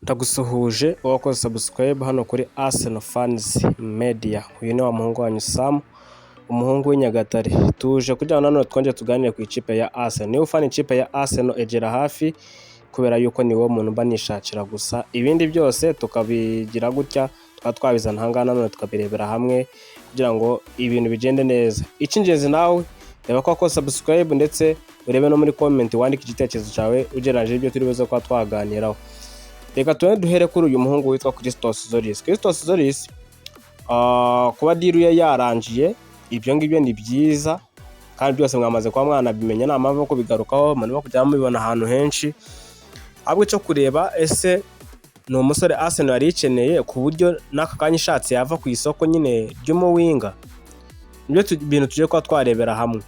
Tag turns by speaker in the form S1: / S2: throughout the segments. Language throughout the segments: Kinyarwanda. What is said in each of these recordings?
S1: Ndagusuhuje wakoze subscribe hano kuri Arsenal Fans Media. Uyu ni wa muhungu wanyu Sam, umuhungu w'i Nyagatare. Tuje kugira ngo nanone twongere tuganire ku ikipe ya Arsenal. Niba ufana ikipe ya Arsenal, egera hafi, kubera yuko ni wo muntu mba nishakira gusa. Ibindi byose tukabigira gutya, tukaba twabizana aha ngaha nanone tukabirebera hamwe kugira ngo ibintu bigende neza. Icy'ingenzi, nawe reba ko wakoze subscribe, ndetse urebe no muri comment wandike igitekerezo cyawe ugereranyije ibyo turi buze kuba twaganiraho. Reka tube duhere kuri uyu muhungu witwa Christos Tzolis. Christos Tzolis, kuba deal ye yarangiye, ibyo ngibyo ni byiza, kandi byose mwamaze kuba mwanabimenya, nta mpamvu yo kubigarukaho, murimo kujya mubibona ahantu henshi. Ahubwo icyo kureba, ese ni umusore Arsenal yari ikeneye ku buryo n'aka kanya ishatse yava ku isoko nyine ry'umuwinger? Nibyo bintu tugiye kuba twarebera hamwe,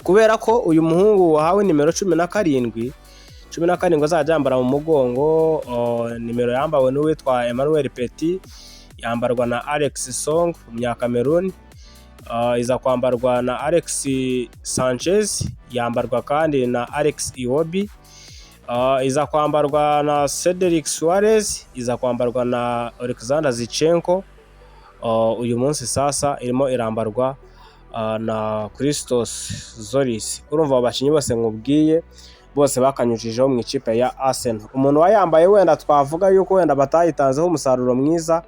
S1: kubera ko uyu muhungu wahawe nimero 17, 17 azajya yambara mu mugongo, nimero yambawe n'uwitwa Emmanuel Petit, yambarwa na Alex Song umunyakameruni, iza kwambarwa na Alex Sanchez, yambarwa kandi na Alex Iwobi, iza kwambarwa na Cedric Suarez, iza kwambarwa na Alexander Zinchenko. Uyu munsi sasa irimo irambarwa na Christos Tzolis. Urumva abo bakinnyi bose nkubwiye bose bakanyujijeho mu ikipe ya Arsenal. Umuntu wayambaye wenda twavuga yuko wenda batayitanzeho umusaruro mwiza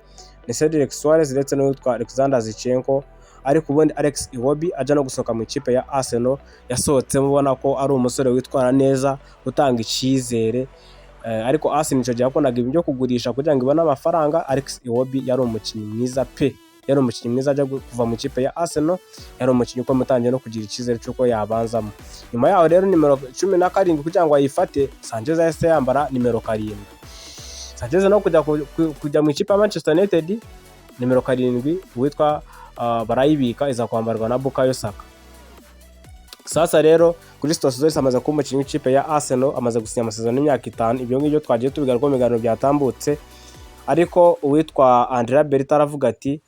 S1: ni Cedric Suarez ndetse n'uwitwa Alexander Zinchenko. Ariko ubundi Alex Iwobi ajya no gusohoka mu ikipe ya Arsenal, yasohotsemo ubona ko ari umusore witwara neza, utanga icyizere. Ariko Arsenal icyo gihe yakundaga ibintu byo kugurisha kugira ngo ibone amafaranga. Alex Iwobi yari umukinnyi mwiza pe, yari umukinnyi mwiza. Ajya kuva mu ikipe ya Arsenal yari umukinnyi ukomeye, utangiye no kugira icyizere cy'uko yabanzamo. Nyuma yaho rero, nimero 17 kugira ngo ayifate, Sanchez yahise yambara nimero 7. Sanchez no kujya mu ikipe ya Manchester United, nimero 7 uwitwa barayibika, iza kwambarwa na Bukayo Saka. Sasa rero Christos Tzolis amaze kuba umukinnyi w'ikipe ya Arsenal, amaze gusinya amasezerano y'imyaka 5. Ibyo ngibyo twagiye tubigarukaho mu biganiro byatambutse. Ariko uwitwa Andrea Berta aravuga ati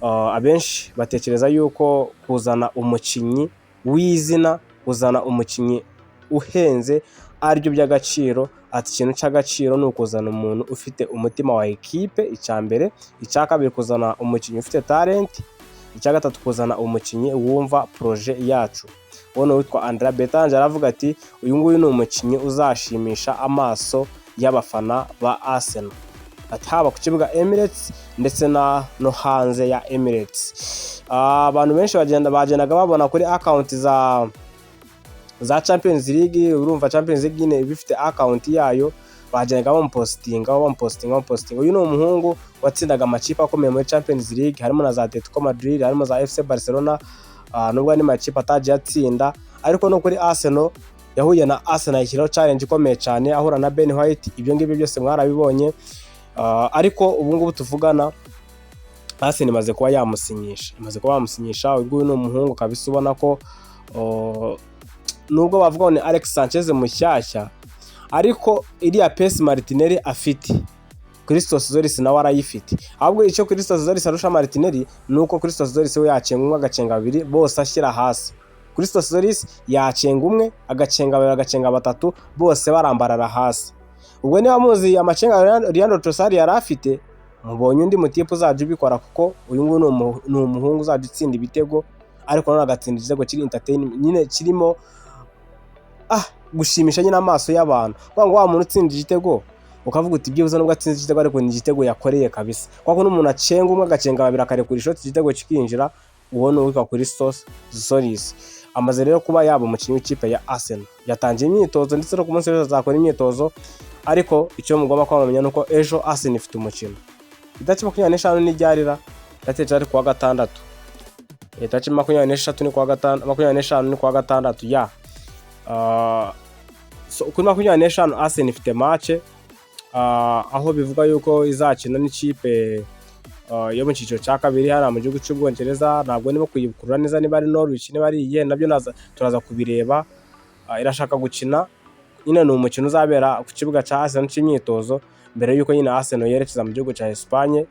S1: abenshi batekereza yuko kuzana umukinnyi w'izina, kuzana umukinnyi uhenze aribyo by'agaciro. Ati ikintu cy'agaciro ni ukuzana umuntu ufite umutima wa ekipe, icya mbere. Icya kabiri, kuzana umukinnyi ufite talent. Icya gatatu, kuzana umukinnyi wumva projet yacu. Uwo ni uwitwa Andrea Berta. Aravuga ati uyu nguyu ni umukinnyi uzashimisha amaso y'abafana ba Arsenal, ati haba ku kibuga Emirates ndetse na no hanze ya Emirates. Abantu benshi bagendaga babona kuri account za Champions League. Urumva Champions League nyine iba ifite account yayo, bagendaga bamupostinga, bamupostinga, bamupostinga. Uyu ni umuhungu watsindaga amakipe akomeye muri Champions League, harimo na za Atletico Madrid, harimo za FC Barcelona, nubwo andi makipe atagiye atsinda. Ariko no kuri Arsenal yahuye na Arsenal ayishyiraho challenge ikomeye cyane, ahura na Ben White. Ibyo ngibyo byose mwarabibonye. Ariko ubu ngubu tuvugana, Arsenal imaze kuba yamusinyisha, imaze kuba yamusinyisha. Uyu nguyu ni umuhungu kabisa ubona ko nubwo bavuga ngo ni Alex Sanchez mushyashya, ariko iriya pace Martinelli afite, Christos Tzolis nawe arayifite. Ahubwo icyo Christos Tzolis arusha Martinelli ni uko Christos Tzolis we yacenga umwe, agacenga babiri, bose ashyira hasi. Christos Tzolis yacenga umwe, agacenga babiri, agacenga batatu, bose barambarara hasi. Ubwo niba muzi amacenga Leandro Trossard yari afite, mubonye undi mutipe uzajya ubikora, kuko uyu nguyu ni umuhungu uzajya utsinda ibitego, ariko nanone agatsinda igitego kiri entertainment nyine, kirimo gushimisha nyine amaso y'abantu. Kuvuga ngo wa muntu utsinda igitego ukavuga uti byibuze nubwo atsinze igitego, ariko ni igitego yakoreye kabisa, kuko n'umuntu acenga umwe, agacenga babiri, akarekura ishoti, igitego kikinjira. Uwo ni uwitwa Christos Tzolis. Amaze rero kuba yaba umukinnyi w'ikipe ya Arsenal, yatangiye imyitozo, ndetse no ku munsi w'ejo azakora imyitozo. Ariko icyo mugomba kuba mumenya ni uko ejo Arsenal ifite umukino itariki 25. N'iryarira ndatekereza ari kuwa gatandatu. Itariki 23 ni kuwa gatanu, 25 ni kuwa gatandatu ya. So, kuri 25 Arsenal ifite match, aho bivuga yuko izakina n'ikipe yo mu cyiciro cya kabiri hariya mu gihugu cy'Ubwongereza. Ntabwo ndimo kuyikurura neza, niba ari Norwich, niba ari iyihe, nabyo turaza kubireba. Irashaka gukina nyine, ni umukino uzabera ku kibuga cya Arsenal cy'imyitozo, mbere y'uko nyine Arsenal yerekeza mu gihugu cya Espagne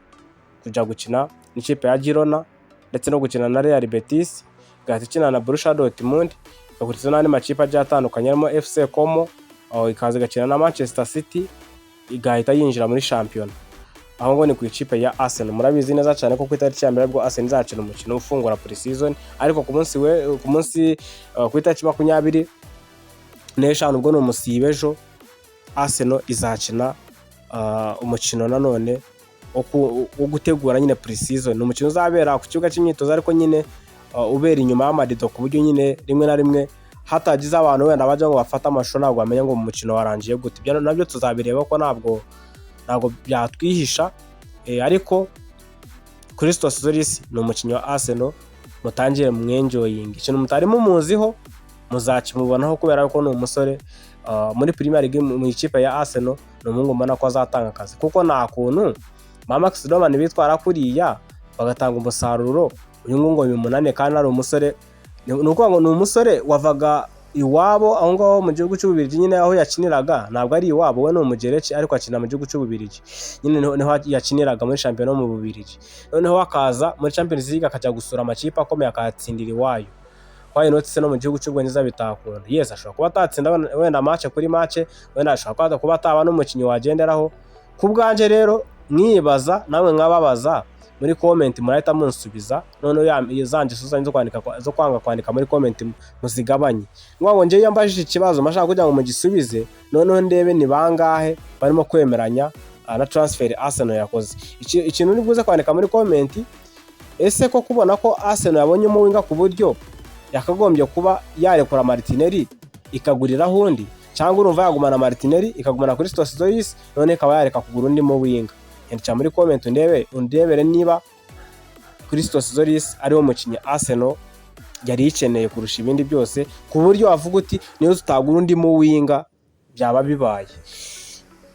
S1: kujya gukina n'ikipe ya Girona, ndetse no gukina na Real Betis, igahita ikina na Borussia Dortmund, igakurikiza n'andi makipe agiye atandukanye harimo FC Como, ikaza igakina na Manchester City. Igahita yinjira muri shampiyona. Aho ngo ni ku ikipe ya Arsenal. Murabizi neza cyane ko ku itariki ya 1 aribwo Arsenal izakina umukino ufungura pre-season, ariko ku munsi we ku munsi ku itariki 25, ubwo ni umusibe ejo, Arsenal izakina umukino nanone wo gutegura nyine pre-season. Ni umukino uzabera ku kibuga cy'imyitozo, ariko nyine ubera inyuma y'amarido, ku buryo nyine rimwe na rimwe hatagize abantu wenda bajya ngo bafate amashusho, ntabwo bamenya ngo umukino warangiye gute. Ibyo nabyo tuzabireba ko ntabwo byatwihisha. Ariko Christos Tzolis ni umukinnyi wa Arsenal, mutangire mwenjoyinge. Ikintu mutari mumuziho muzakimubonaho, kubera ko ni umusore muri Premier League mu ikipe ya Arsenal, ni umuhungu mbona ko azatanga akazi, kuko nta kuntu ba Max Dowman bitwara kuriya bagatanga umusaruro, uyu nguyu ngo bimunane kandi ari umusore. Ni ukuvuga ngo ni umusore wavaga iwabo aho ngaho mu gihugu cy'Ububiligi nyine aho yakiniraga. Ntabwo ari iwabo, we ni Umugereki ariko akina mu gihugu cy'Ububiligi nyine, niho yakiniraga muri shampiyona yo mu Bubiligi. Noneho akaza muri Champions League, akajya gusura amakipe akomeye, akayatsindira iwayo. Why not se no mu gihugu cy'Ubwongereza bitakunda? Yes, ashobora kuba atatsinda wenda match kuri match, wenda ashobora kuba ataba n'umukinnyi wagenderaho. Ku bwanjye rero mwibaza, namwe nkababaza muri comment, murahita munsubiza. Noneho za ngeso zanyu zo kwandika, zo kwanga kwandika muri comment, muzigabanye. Ngo njyewe iyo mbajije ikibazo mashaka kugira ngo mugisubize, noneho ndebe ni bangahe barimo kwemeranya na transfer Arsenal yakoze. Ikintu uri buze kwandika muri comment: ese ko kubona ko Arsenal yabonye umuwinger ku buryo yakagombye kuba yarekura Martinelli ikaguriraho undi, cyangwa urumva yagumana Martinelli, ikagumana Christos Tzolis, none ikaba yareka kugura undi mu winger? Yandikira muri comment undebe, undebere niba Christos Tzolis ariwo mukinnyi Arsenal yari ikeneye kurusha ibindi byose, ku buryo wavuga uti niyo tutagura undi mu winger byaba bibaye.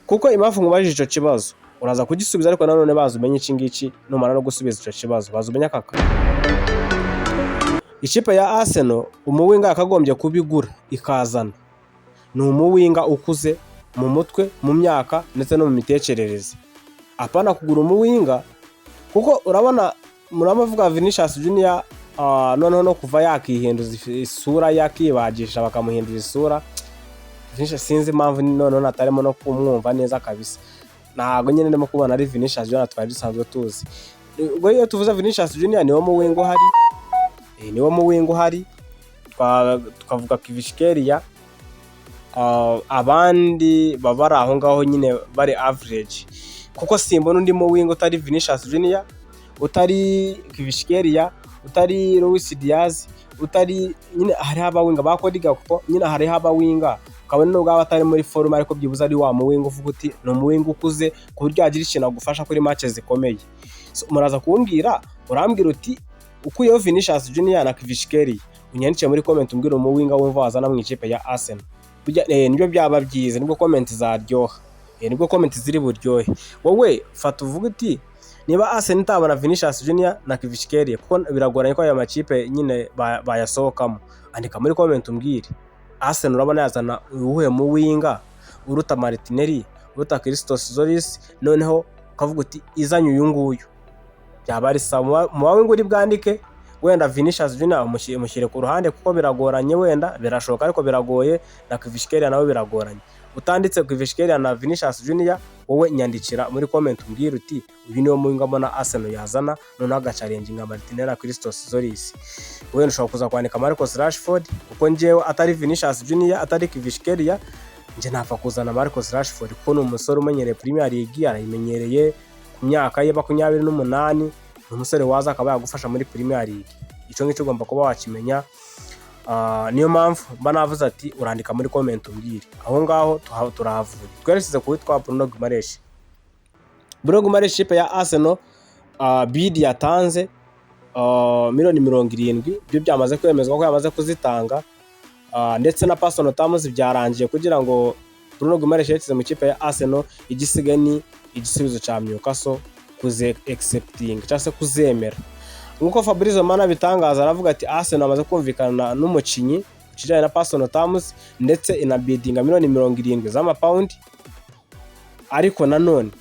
S1: Kuko impamvu nkubajije icyo kibazo, uraza kugisubiza, ariko nanone baza umenye iki ngiki: numara no gusubiza icyo kibazo, baza umenye aka kantu. Ikipe ya Arsenal, umuwinger yakagombye kubigura ikazana ni umuwinger ukuze mu mutwe, mu myaka ndetse no mu mitekerereze, apana kugura umuwinger, kuko urabona muramuvuga Vinicius Junior, noneho no kuva yakihinduza isura, yakibagisha bakamuhindura isura. Vinicius, sinzi impamvu noneho natarimo no kumwumva neza kabisa. Ntabwo nyine ndimo kubona ari Vinicius Junior twari dusanzwe tuzi. Ubwo iyo tuvuze Vinicius Junior, niwo muwinger uhari, niwo muwinger uhari. Twavuga Kvaratskhelia, abandi baba bari aho ngaho nyine bari average, kuko simbona undi muwinger utari Vinicius Junior, utari Kvaratskhelia, utari Luis Diaz, utari nyine hariho abawinger ba Cody Gakpo. Nyine hariho abawinger ukabona nubwo aba atari muri forme, ariko byibuze ari wa muwinger uvuga uti ni umuwinger ukuze ku buryo yagira ikintu agufasha kuri match zikomeye. So, muraza kumbwira, urambwira uti ukuyeho Vinicius Junior na Kvaratskhelia, unyandikire muri comment umbwira umuwinger wumva wazana mu ikipe ya Arsenal. Burya nibyo byaba byiza, nibwo comment zaryoha, nibwo comment ziri buryohe. Wowe fata uvuge uti niba Arsenal itabona Vinicius Junior na Kvaratskhelia, kuko biragoranye ko aya makipe nyine bayasohokamo, andika muri comment umbwire: Arsenal urabona yazana uwuhe muwinger uruta Martinelli, uruta Christos Tzolis? Noneho ukavuga uti izanye uyu nguyu byaba ari sawa. Mu bawinger uri bwandike wenda Vinicius Junior umushyire ku ruhande, kuko biragoranye. Wenda birashoboka ariko biragoye, na Kvaratskhelia nawe biragoranye. Utanditse Kvaratskhelia na Vinicius Junior, wowe nyandikira muri comment umbwire uti uyu niwo muwinger mbona Arsenal yazana, noneho agachallenginga Martinelli na Christos Tzolis. Wenda ushobora kuza kwandika Marcus Rashford, kuko njyewe atari Vinicius Junior, atari Kvaratskhelia, njye napfa kuzana Marcus Rashford, kuko ni umusore umenyereye Premier League, arayimenyereye ku myaka ye 28. Ni umusore waza akaba yagufasha muri Premier League. Icyo ngicyo ugomba kuba wakimenya. Niyo mpamvu mba navuze ati urandika muri comment umbwire. Aho ngaho turahavuye, twerekeze ku witwa Bruno Guimaraes. Bruno Guimaraes, ikipe ya Arsenal bid yatanze miliyoni 70, byo byamaze kwemezwa ko yamaze kuzitanga, ndetse na personal terms byarangiye kugira ngo Bruno Guimaraes yerekeze mu ikipe ya Arsenal. Igisigaye ni igisubizo cya Newcastle kuze accepting cyangwa se kuzemera. Nk'uko Fabrizio Romano abitangaza, aravuga ati Arsenal amaze kumvikana n'umukinnyi ku kijyanye na personal terms, ndetse inabidinga miliyoni 70 z'amapawundi. Ariko nanone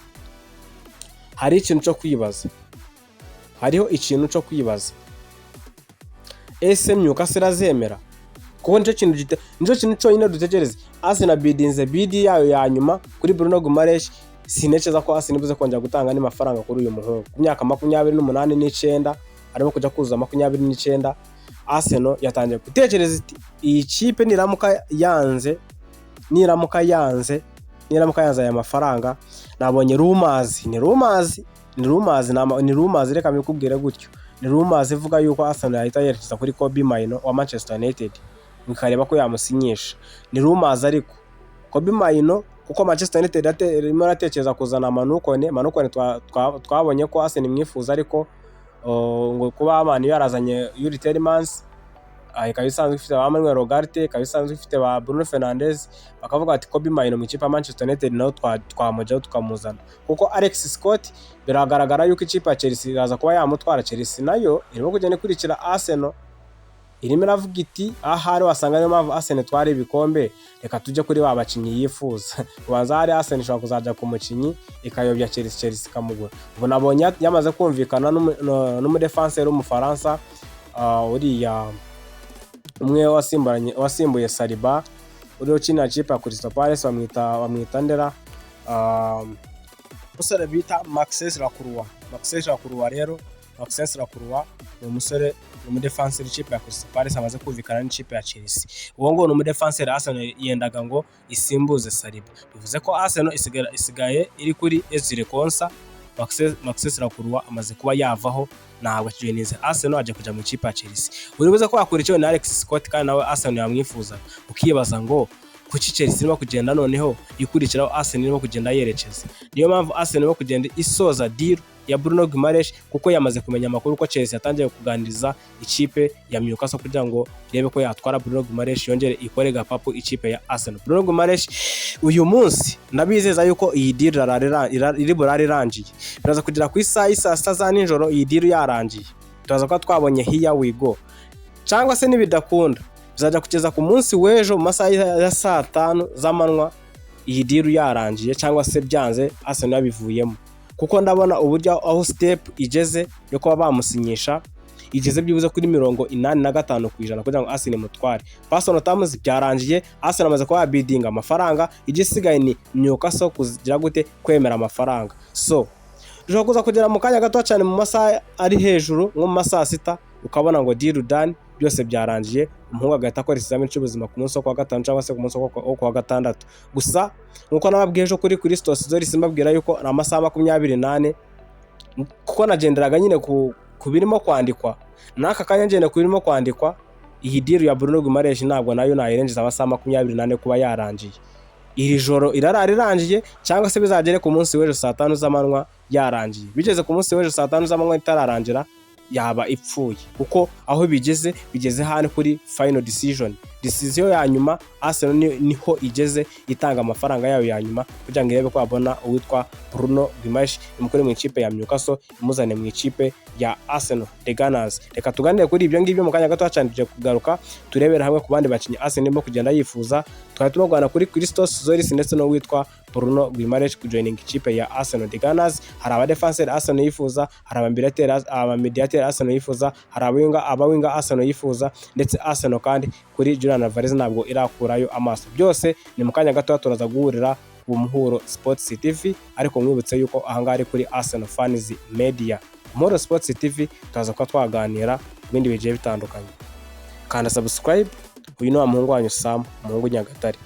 S1: hari ikintu cyo kwibaza, hariho ikintu cyo kwibaza: ese Newcastle irazemera? Kuko nicyo kintu cyonyine dutegereza. Arsenal bidinze bid yayo ya nyuma kuri Bruno Guimaraes. Sintekereza ko Arsenal ibuze kongera gutanga andi mafaranga kuri uyu muhungu ku myaka 28 n'icyenda, arimo kujya kuzuza 29. Arsenal yatangiye gutekereza iti: "Iyi kipe niramuka yanze aya mafaranga." Nabonye rumors, ni rumors, reka mbikubwire gutyo, ni rumors ivuga yuko Arsenal yahita yerekeza kuri Kobbie Mainoo wa Manchester United, ikareba ko yamusinyisha. Ni rumors, ariko Kobbie Mainoo, kuko Manchester United irimo iratekereza kuzana Manu Kone. Manu Kone twabonye ko Arsenal imwifuza, ariko ngo kuba Man U yarazanye Youri Tielemans, ikaba isanzwe ifite ba Manuel Ugarte, ikaba isanzwe ifite ba Bruno Fernandes, bakavuga ati Kobbie Mainoo mu ikipe ya Manchester United nawe twamujyaho tukamuzana, kuko Alex Scott biragaragara yuko ikipe ya Chelsea iraza kuba yamutwara. Chelsea nayo irimo kugenda ikurikira Arsenal, irimo iravuga iti: "Ahari wasanga niyo mpamvu Arsenal itwara ibikombe, reka tujye kuri ba bakinnyi yifuza." Ubanza hari Arsenal ishobora kuzajya ku mukinnyi ikayobya Chelsea, Chelsea ikamugura. Ubu nabonye yamaze kumvikana n'umudefanseri w'Umufaransa, uriya umwe wasimburanye, wasimbuye Saliba, uriho ukinira ikipe ya Crystal Palace, bamwita Ndera, umusore bita Maxence Lacroix. Maxence Lacroix rero, Maxence Lacroix ni umusore, ni umudefanseri ikipe ya Crystal Palace amaze kumvikana n'ikipe ya Chelsea. Uwo ngo ni umudefanseri Arsenal yendaga ngo isimbuze Saliba. Bivuze ko Arsenal isigaye iri kuri Ezri Konsa. Maxence Lacroix amaze kuba yavaho, ntabwo akijoininze Arsenal, ajya kujya mu ikipe ya Chelsea. Uri buze ko yakurikiwe na Alex Scott, kandi nawe Arsenal yamwifuza. Ukibaza ngo kuki Chelsea irimo kugenda noneho ikurikiraho Arsenal irimo kugenda yerekeza? Niyo mpamvu Arsenal irimo kugenda isoza deal ya Bruno Guimaraes, kuko yamaze kumenya amakuru ko Chelsea yatangiye kuganiriza ikipe ya Newcastle kugira ngo irebe ko yatwara Bruno Guimaraes, yongere ikore gapapu ikipe ya Arsenal. Bruno Guimaraes uyu munsi ndabizeza yuko iyi deal iri burare irangiye. Biraza kugera ku isaha y'i saa 6 za nijoro iyi deal yarangiye, turaza kuba twabonye here we go, cyangwa se nibidakunda bizajya kugeza ku munsi w'ejo mu masaha ya saa 5 z'amanywa iyi deal yarangiye, cyangwa se byanze Arsenal yabivuyemo, kuko ndabona uburyo aho step igeze yo kuba bamusinyisha igeze byibuze kuri 85% kugira ngo Arsenal imutware. Personal terms byarangiye, Arsenal amaze kuba yabidinga amafaranga, igisigaye ni Newcastle kugira gute? Kwemera amafaranga. So dushobora kuza kugera mu kanya gato cyane, mu masaha ari hejuru, nko mu masaha 6, ukabona ngo deal done, byose byarangiye, umuhungu agahita akora ikizamini cy'ubuzima ku munsi wo kuwa gatanu cyangwa se ku munsi wo kuwa gatandatu. Gusa nkuko nababwiye ejo kuri Christos Tzolis, mbabwira yuko ni amasaha 24, kuko nagenderaga nyine ku birimo kwandikwa. N'aka kanya ngenda ku birimo kwandikwa, iyi deal ya Bruno Guimaraes ntabwo nayo nayirengeje amasaha 24 kuba yarangiye. Iri joro irarara irangiye, cyangwa se bizagere ku munsi w'ejo saa 5 z'amanywa yarangiye. Bigeze ku munsi w'ejo saa 5 z'amanywa itararangira, yaba ipfuye, kuko aho bigeze, bigeze hano kuri final decision, decision ya nyuma. Arsenal niho igeze itanga amafaranga yayo ya nyuma kugira ngo irebe ko yabona uwitwa Bruno Guimaraes, imukure mu ikipe ya Newcastle, imuzane mu ikipe ya Arsenal, The Gunners. Reka tuganire kuri ibyo ngibyo mu kanya gato cyane. Tugiye kugaruka turebera hamwe ku bandi bakinnyi Arsenal irimo kugenda yifuza. Twari turimo kuri Christos Tzolis ndetse n'uwitwa Bruno Guimaraes kujoining ikipe ya Arsenal, The Gunners. Hari abadefanseri Arsenal yifuza, hari abamediateri Arsenal yifuza, hari abawinga Arsenal yifuza, ndetse Arsenal kandi kuri Julian Alvarez ntabwo irakurayo amaso. Byose ni mu kanya gato, turaza guhurira ku Muhuro Sports TV, ariko mwibutse yuko ahangaha ari kuri Arsenal Fans Media. Muhuro Sports TV, turaza kuba twaganira ibindi bigiye bitandukanye. Kanda subscribe. Uyu ni wa muhungu wanyu Sam, umuhungu Nyagatare.